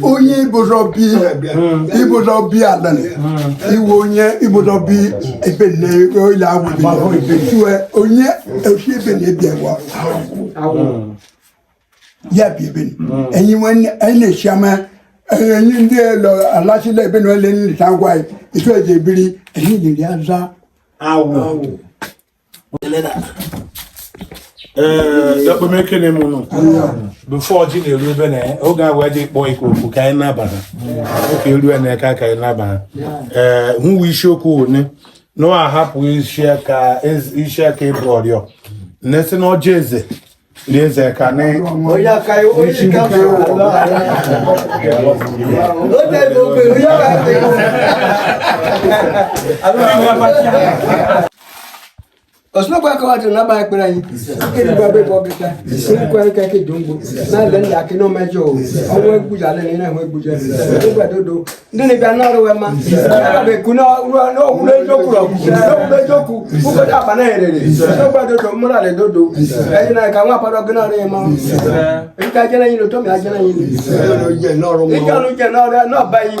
Onye ibụzọ bi, ibụzọ bi alani iwe, onye ibụzọ bi ebe nne ole awụ iwe, onye osi ebe na ebi ewa ya bi ebe enyi nwanne enyi na-esi ama enyi ndị lọ alasila ebe na ole nleta ngwa etu eji ebiri enyi nyere ya za. Awụ. Ee, ekpemekene m nụ before ọjị na-eru ebe na oge a wee ji kpọọ ike okwu ka anyị nabata oke eru na eka ka anyị nabata. Ee, hụwa isiokwu one na ọ ahapụ isi aka, isi aka ịbụ ọrịọ na-esi na ọjị eze rie eze ka na Onye aka onye ka o tẹ gbogbo onye aka tẹ. Osunokwa akọwatụ na agba ekpere anyị kiri gba be bọ bita nkwa ike ke dongbo na le nda ke no mejo ọnwa egbuja le na enwe egbuja egbe dodo ndị na-ebịa n'ọrụ wee ma be ku na n'okwuru eziokwu n'okwuru eziokwu ụfọdụ akpa na erere n'ogbe dodo mmụrụ ala dodo enyi na ka nwa akpado gị n'ọrụ ya ma ike ajena yi n'ụtọ mi ajena yi ike ọnụ je n'ọrụ n'ọba yi.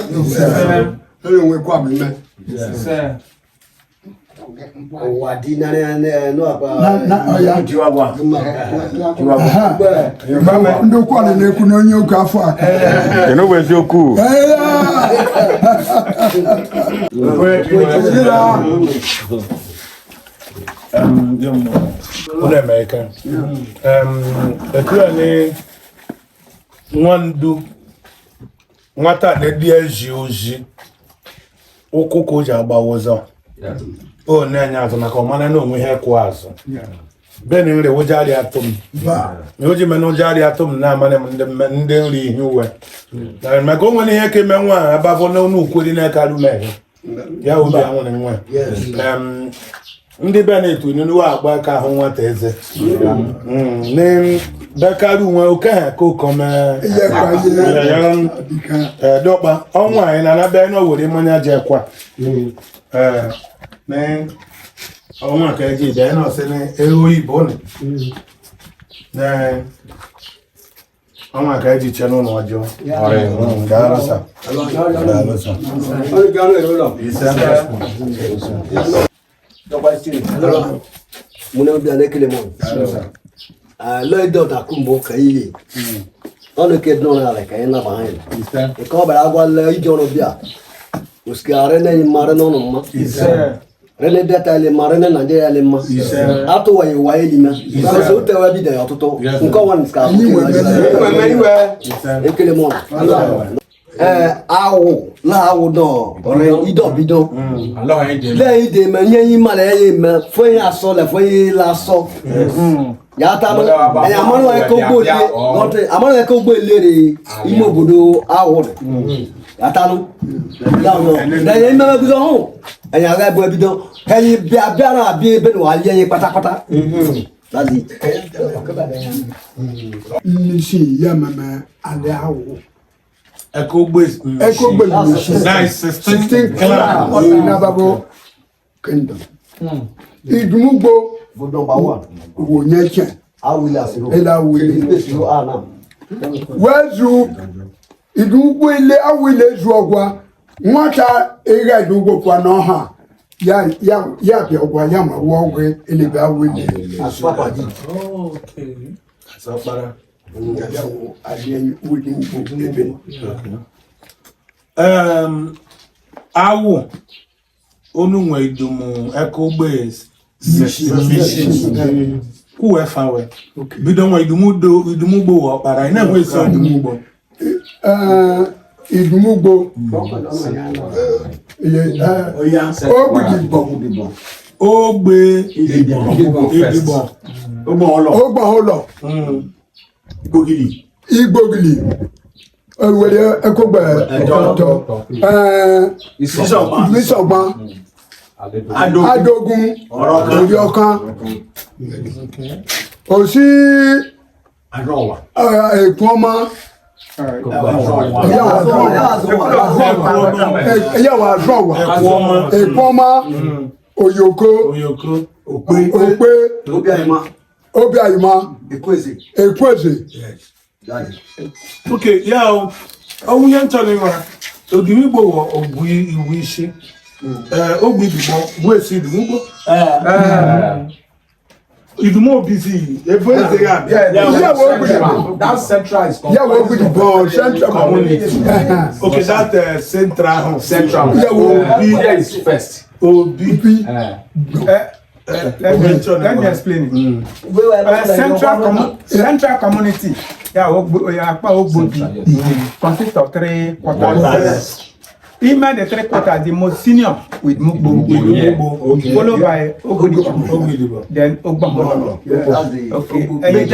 Ụwa dị narị n'ọba. Na ọya. Ndị ụkwara na-ekwu na onye oge afọ aka. Kedu bụ eziokwu? Ee, Unu Emeka. Ekuru ni nwandu nwata na-edi ezi ozi ụkwụ ka o ji agbawa ụzọ o na-enye azụ maka ọmara na onwe ihe kwụ azụ beni nri ụjarị atụ m na o ji mena ụjarị atụ m na-amanị m ndị ndị nri ihe uwe na maka o nwere ihe ka eme nwa a abavọ n'ọnụ ukweri na-ekarụ meghe ya obi anwụrụ nwa. Ndị be na-etu n'uwe agba ka ahụ nwata eze ní bẹ́kárù wọn oke ha kó kọ́ mẹ́. Ihe kwa ihe dịka Dọ́gba ọnwa anyị na anabịa na owere mmanya jekwa ní ọnwa ka eji bịa na ọsị ní ego oyibo ni ní ọnwa ka eji che n'ụlọ ọjọọ. Daalụ sir. Daalụ sir. Ọnụ gị ọnụ èrò lọ. Ise. Dọkwa siri. Mụ na obi na-ekele m. Daalụ sir. Lọọ ọta kumbo ka iyi. Ọnụ ke dụrụ ala ka anyị naba anyị. Ise. Nke ọ bịara agwala ije ọrụ bịa. Osike arị na mma arị n'ọnụ mma. Ise. Rene Delta le mma, rene Nigeria le mma. Ise. Atụwaghị ụwa elime. Ose otewe bido ya ọtụtụ. Nke ọnwa nke Anyị nwe Iwe iwe. Ise. Ekele m ọnụ. Ee, awụ la awụ dọ ọrẹ idọ bido. Lẹ́yìn dè mẹ ihe yín ma lẹ yé mẹ fún yín asọ lẹ fún yín la sọ. Yàtà mọ ẹ̀yà amánú ẹ̀ kó gbó lé gọ́tẹ̀ amánú ẹ̀ kó gbó lé de ime obodo awụ rẹ̀. Yàtà nù. Lẹ́yìn mẹ́mẹ́ bido hàn ẹ̀yà rẹ̀ bọ̀ bido ẹ̀yìn bíà bíà náà bí ebe nù alẹ́ yín pátápátá. That's it. Nnisi ya meme alẹ́ awụ. Ekogbe. Ekogbe Mmeshi. Nine 16 16 clan. Ọ̀nàbàbọ̀ kingdom. Ìdùmúgbò Vote number one. wò nyẹ kyẹ. Awili asiro. Ela awili. Space yo ana. Wẹ́ẹ́zu ìdùmúgbò ilé awụ ilé zu ọgwa nwata ịgha ìdùmúgbò pụọ n'ọha ya ya ya bịa ọgwa ya ma wụọ ọgwụ elebe awụ ile. Asupapa di. Sọkpara. Ya wụ adịghị ìdùmúgbò ebe. Awụ onu nwe idumu ekogbe mishi kwuwe fawe bido nwe idumu do idumu gbo wọ ọkpara ị na-enwe isi idumu gbo. Ee, ìdùmúgbò ilé ogbìdìbò. Ogbe idibo. Ogbọ̀n ụlọ. Igbogili ewere ekogbe ẹtọ ìsọgbọn adogun orí ọkàn òsì èkún ọmọ ẹyàwó àdúrà èkún ọmọ òyòkó. Oyoko. Òpé. Obi ayima. Obi àyùmá. Ekweze. Èkúèzè. That's it. Okay, ya o. Onwunye nchọrọ ịnwa Odumigbo wọ ogbu iwu isi. Ee, ogbu idigbo bụ esi idumugbo. Idumo obizi efu eze ya abịa. Yeah, well, That central is Yeah, well, good ball, central Community. Okay, that central ahụ. Central. Yeah, well, Obi. There is first. Obi. Let me explain it. Central community, yeah, Akpa Ogbobi, consists of three quarters. Ime the three quarters, the most senior with Mugbo, Okay. followed by Ogodibo, Ogodibo. then Ogbomolo. That's the Okay, and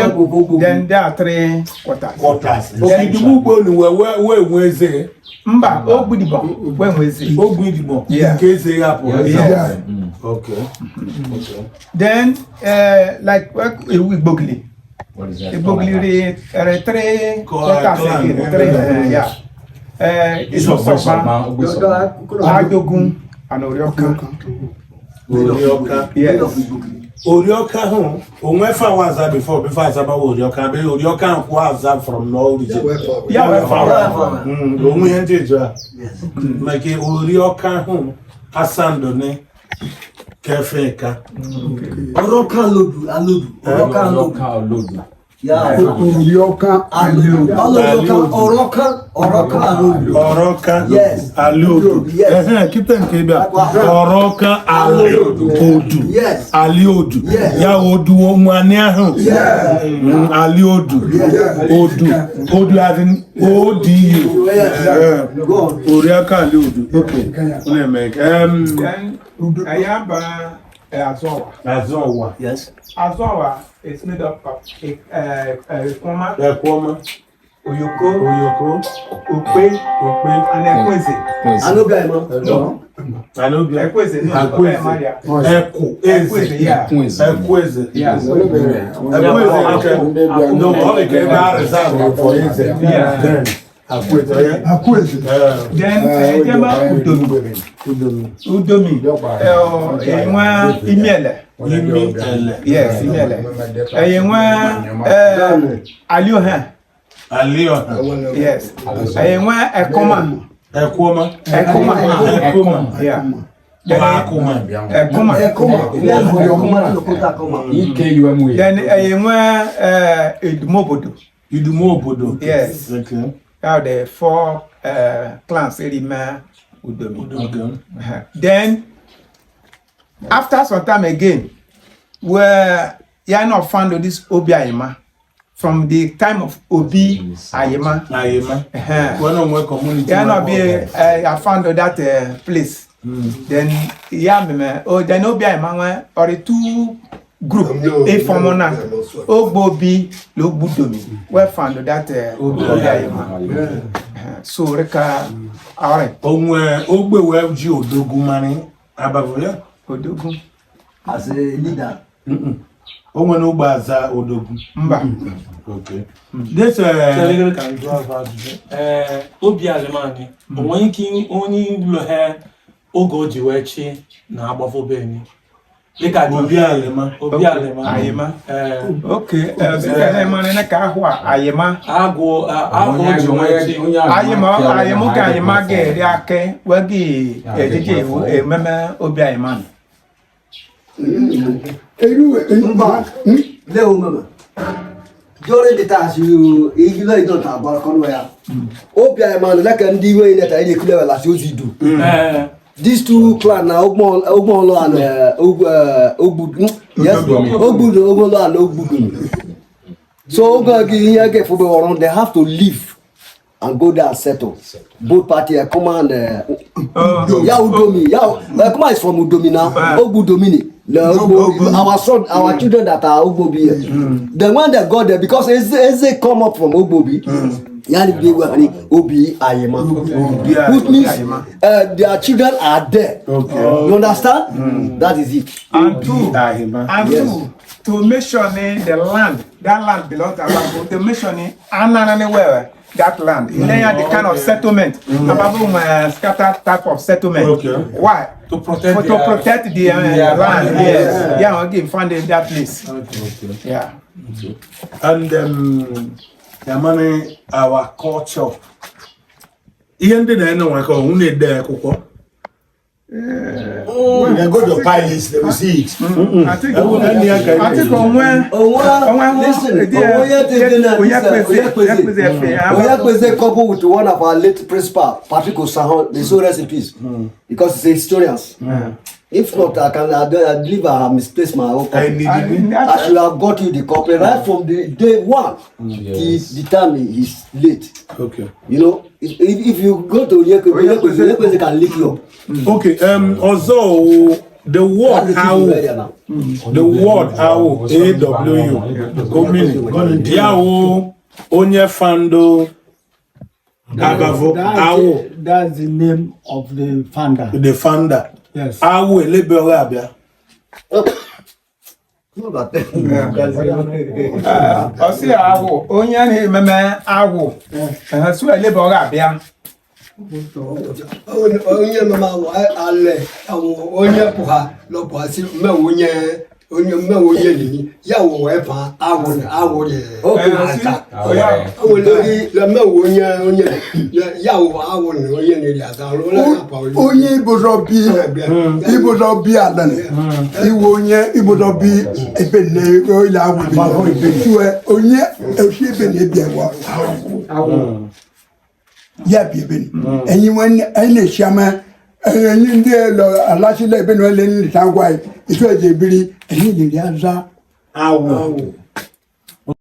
then there are three quarters. Quarters. Okay, Idumugbo ni wee nwe eze. Mba, Ogbudibo, Wenwezi. Ogbu idigbo. Yeah. Nke eze ya pụ. Yeah. Okay. Then, like Igbogli. What is that? Igbogli, three quarters Clan. again. Three, yeah. Isosoba, Adogun, and Orioka. Orioka. Yes. Orioka ahụ onwe fa wa aza before azaba wa Orioka be Orioka ahụ kwụ aza from no origin. Yeah, well, Onwe ihe ndị eju a. Maka Orioka ahụ asandone kefe ka. Ọrọ̀ká lodu alodu. Ọrọ̀ká alodu. Olodu. Yeah. Orioka Alodu. Alodu. Ọrọ̀ká ọrọ̀ká alodu. Ọrọka Yes. Aliodu. Yes. Ehe, kita nke bịa. Ọrọka Aliodu. Yes. Aliodu. Yes. Ya odu nwanne ahụ. Yes. Aliodu. Odu. Odu as in O-D-U. Yes. Eh, Go on. Oriaka Aliodu. Okay. Unu eme nke. Then, Ayaba Azowa. Azọwa. Yes. Azowa is made up of Ekoma, Ekwoma. Oyoko, Oyoko. Okpe, Okpe. and Ekweze. Anobia Ima. Anobia. Ekweze, no, Ekweze. Maria. Eku. Ekweze, Eze. yeah. Ekweze. Yeah. Ekweze. Okay. No, ọ dị ka ebe a reserve for eze. Yeah. Then, Akweze. Yeah. Akwezi. Then, Ejema Udomi. Udomi. Enwe Imiele. Imi ele. Yes, Imiele. Enwe Aliohan. Alioha. Yes. Enwe Ekoma. Ekwoma. Ekoma. Ekoma. Yeah. Then, Akuma. Ekoma. Ekoma. Ekoma. Ekoma. E-K-U-M-A. Then, enwe Edumobodo. Idumu obodo. Yes. Okay. Now the four clans Erima Udomi. Okay. Then, after some time again, where Yana found this Obi Ayima from the time of Obi Ayima. Ayima. Uh-huh. When on community. Yana be I found that place. Then yeah, me oh then Obi Ayima went or the two group a form na Ogbobi Logbudomi where found that Obi Ayima. So reka alright Onwe ogbe wee ji odogwu mari abavu ya. Odogun As a leader. Onwe na ogbe aza odogwu. mba. Okay. This Chere ka m jụọ afọ ajụjụ. Ee, obi alimani, o nwere ike onye ilo ha oge o ji wee chi na agbafobe enyi. Dịka Obi Alima. Obi Alima. Ayima. Ee, Okay, mara na ka ahụ a ayima agwụ agwụ o ji wee chi. ayima ayima ka ayima ga-eri ake wegi ejije iwu ememe obi ayima nọ. Eru mba. Leo mama. During the time you you know don't have balcony ya. Obi Ima like ndị iwe ileta ile kule wala si ozidu. Ee, These two clan na Ogbon Ogbonlo and Ogbu yes Ogbudu Ogbonlo and Ogbudu. So oge ihe ga efobe ọrụ they have to leave and go there and settle. Both party Ekoma and ya Udomi ya Ekoma is from Udomi now Ogbudomini. The Ogbo, our son, our children that are Ogbobi here. Then when they got there, because Eze come up from Ogbobi, yani be where Obi Ayema, which means their children are there. Okay. You understand? That is it. And two, Ahima. and Yes. two, to make sure the land, that land belongs to Ababu, to make sure ananane where that land. Mm. The kind of settlement. Ababu scatter type of settlement. Okay. Why? To protect For, to their- protect the their land. land. Yes. Yeah, okay, find it that place. Okay. Yeah. And the money, our culture. Ihe ndị na-ene nwa ka ọnwụ na-ede akwụkwọ. You can go to Pilates, they will see it. I think Ewu na nne ya ka I think onwe Onwe, listen, onwe te na Onyekweze couple with one of our late principal, Patrick Osahon, may so rest in peace, because he's a historian. If not, I can I, don't- I believe I have misplaced my own copy. I should have got you the copy right from the day one till the time he's late. Okay. You know, if you go to Onyekweze, Onyekweze can lick you up. Okay, ọzọ wụ the word That's the awụ, thing right now. the word awụ, AW, omini, ya wụ onye fando Abavo, awụ, That's the name of the founder. The founder. Yes. Awụ elebe ọrụ abịa. Ọsị awụ onye na-ememe awụ su elebe ọ ga-abịa. Onye mama alẹ àwọn onye pụha lọpụha si mmewo onye onye mmewo onye nìyí ya wò wee fa awụ awụ rẹ aza awụ lórí lọ mmewo onye onye ya wò awụ ni onye nìyí aza lọ pa Onye ibụzọ bi ibụzọ bi ala ni iwe onye ibụzọ bi ebe nne ile awụ bi tuwe onye osi ebe na ebi ẹwà ya bi ebe ni enyi nwanne enyi na-esi ama enyi ndị lọ alasila ebe na ele nleta ngwa isu eji ebiri enyi lere aza Awụ.